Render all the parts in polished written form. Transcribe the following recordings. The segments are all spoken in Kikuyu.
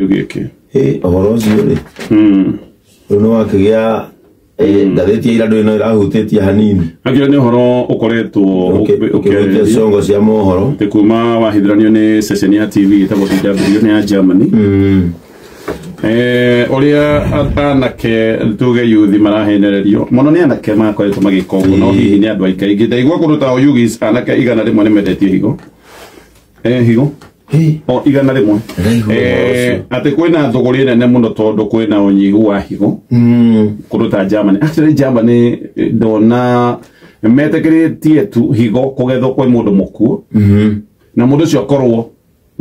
Gĩkĩ. Ĩ ũhoro ũcio rĩ, rĩu nĩ wakĩgĩa ngathĩti ya ira ndũrĩ no ĩrahutĩtie hanini. Akĩo nĩ ũhoro ũkoretwo Ũkĩhutia ũkĩarĩrĩria ciongo cia mohoro. Atĩ kuma wahithũranio nĩ ceceni ya TV ĩtagwo DW nĩ ya Germany, ũrĩa anake, tuge yuthi, marahenererio mũno nĩ anake makoretwo magĩka ũguo, no hihi nĩ andũ aingĩ ndaigua kũndũ ta Oyugis anake 100 nĩ mendetie higo, higo o 100. Ndaigua ũhoro ũcio. Atĩ kwĩna thũgũrĩ nene mũno tondũ kwĩna ũnyihu wa higo kũndũ ta Germany. Actually Germany, ndona metĩkĩrĩtie tu higo kũgethwo kwĩ mũndũ mũkuũ na mũndũ ũcio akorwo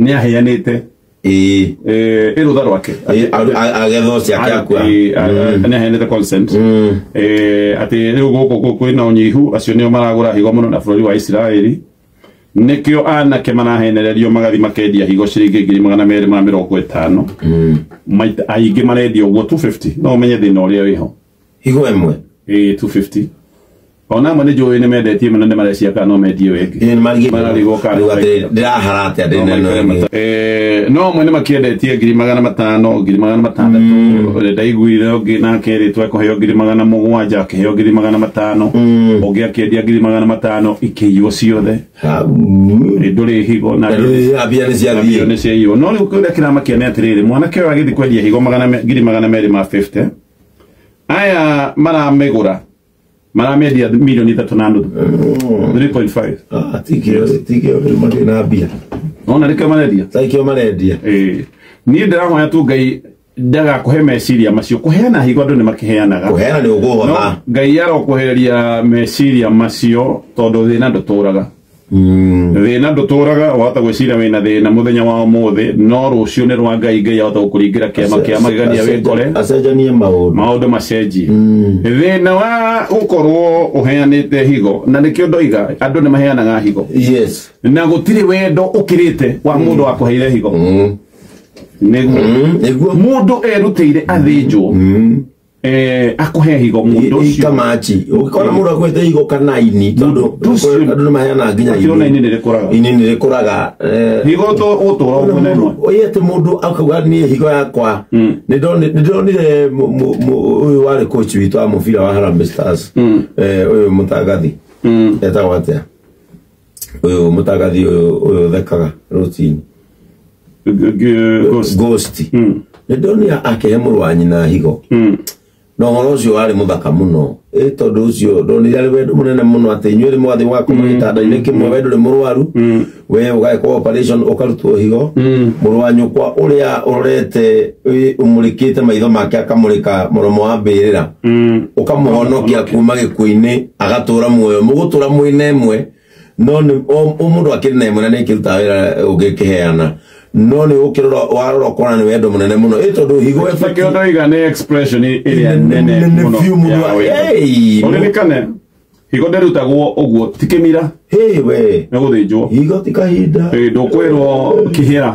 nĩ aheanĩte ĩrũtha rwake. Agethwo ciake akua. Nĩ aheanĩte consent. Atĩ rĩu gũkũ kwĩna ũnyihu, acio nĩo maragũra higo mũno na bũrũri wa Isiraeli. Nĩkĩo anake marahenererio magathi makendia higo ciringi 250,000. Maita aingĩ marendia ũguo 250, no ũmenye thĩna ũrĩa wĩho. Higo ĩmwe? Ĩĩ, 250. Ona amwe nĩ njũĩ nĩ mendetie mũno, nĩ marecia kana no mendie ĩyo ĩngĩ. Ĩ, nĩ marigĩtwo. Mararigwo kana Rĩu atĩ ndĩrahara atĩa ndĩ na ĩno ĩngĩ. No amwe nĩ makĩendetie 500,000, 600,000. Ndaiguire ũngĩ nake erĩtwo ekũheo 700,000, akĩheo 500,000. Ũngĩ akĩendia 500,000, ikĩiywo ciothe. Hau. Ndũrĩ higo na Na rĩu mbia nĩ mbia ciathiĩ. Nĩ ciaiywo. No rĩu kĩrĩa kĩramakia nĩ atĩrĩrĩ, mwanake ũyũ agĩthiĩ kwendia higo 250,000, aya maramĩgũra maramĩendia mirioni 3.5, 3.5. Ah, tikĩo rĩu marĩ na mbia. Ona nĩkĩo marendia. Taikĩo marendia. Ĩĩ. Niĩ ndĩrahoya tu Ngai ndagakũhe meciria macio. Kũheana higo andũ nĩ makĩheanaga. Kũheana nĩ No ũkũhotha. Ngai arokwehereria meciria macio tondũ thĩna ndũtũraga. Thĩna ndũtũraga. Wahota gwĩciria wĩna thĩna mũthenya wa ũmũthĩ, no rũciũ nĩ rwa Ngai. Ngai ahota gũkũringĩra kĩama kĩa magegania wĩkore Acenjanie maũndũ. Maũndũ macenjie. Thĩna wa gũkorwo ũheanĩte higo, na nĩkĩo ndoiga andũ nĩ maheanaga higo, na gũtirĩ wendo ũkĩrĩte wa mũndũ wakũheire higo. Nĩguo Nĩguo. Mũndũ erutĩire athĩnjwo, akũhe higo, mũndũ ũcio Ikamachi ũgĩkora mũndũ akwete higo kana ini, tondũ Mũndũ ũcio- andũ nĩ maheanaga nginya Akĩona ini nĩ rĩkũraga. Ini nĩ rĩkũraga. Higo ũtũra ũguo na ĩmwe. Ĩ atĩ mũndũ akauga niĩ higo yakwa nĩ ndonire ũyũ warĩ coach witũ wa mũbira wa Harambee Stars, ũyũ mũtangathi, etagwo atĩa ũyũ mũtangathi ũyũ ũthekaga rũcinĩ? Ghost. Ghost. Nĩ ndonire akĩhe mũrũ wa nyina higo, na ũhoro ũcio warĩ mũthaka mũno, ĩ tondũ ũcio ndonire arĩ wendo mũnene mũno atĩ inyuĩ mũgathiĩ mũgakoma gĩtanda-inĩ kĩmwe, we ndũrĩ mũrwaru, we ũgekwo operation ũkarutwo higo, mũrũ wa nyũkwa ũrĩa ũrorete ũmũrĩkĩte maitho make akamũrĩka mũromo wa mbĩrĩra, ũkamũhonokia kuma gĩkuũ-inĩ agatũra muoyo, mũgũtũra mwĩna ĩmwe, no nĩ o mũndũ akĩrĩ na ĩmwe na nĩ ĩkĩrutaga wĩra ũngĩkĩheana, no nĩ ũkĩrora warora ũkona nĩ wendo mũnene mũno, ĩ tondũ higo Nĩkĩo ĩbatiĩ ndoiga nĩ expression ĩrĩa nene nene mũno biũ mũno. ya wendo. Hey, Ũririkane higo ndĩrutagwo ũguo, ti kĩmira. Hey, we. Nĩ gũthĩnjwo. Higo ti kahinda. Ĩ, ndũkwĩrwo kĩhĩra,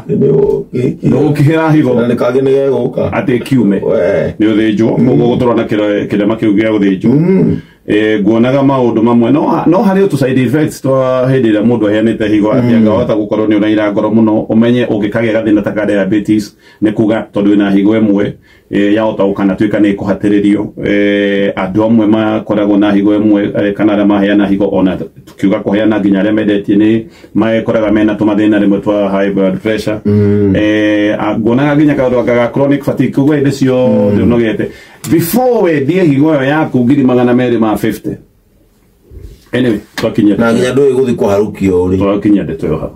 ndũgũkĩhĩra higo. Na nĩ kangĩ nĩ gegũka. Atĩ kiume. We. Nĩ ũthĩnjwo koguo gũtũrwo na kĩrema kĩu gĩa gũthĩnjwo. Nguonaga maũndũ mamwe no harĩ tũ side effects twa hĩndĩ ĩrĩa mũndũ aheanĩte higo, atĩ angahota gũkorwo nĩ ũraira ngoro mũno. Ũmenye ũngĩkagĩa gathĩna ta ka diabetes, nĩ kuga tondũ wĩna higo ĩmwe, yahota gũkanatuĩka nĩ ĩkũhatĩrĩrio. Andũ amwe makoragwo na higo ĩmwe, kana arĩa maheana higo, ona tukiuga kũheana nginya arĩa mendetie, nĩ makoraga mena tũmathĩna rĩmwe twa high blood pressure. Nguonaga nginya kaũndũ aka ga chronic fatigue, koguo hĩndĩ ciothe ũnogete. Before wendie higo ĩyo yaku 250,000. Anyway, twakinyia Na nginya ndũĩ gũthiĩ kũharũkio ũrĩ. Twakinyia ndeto ĩyo hau.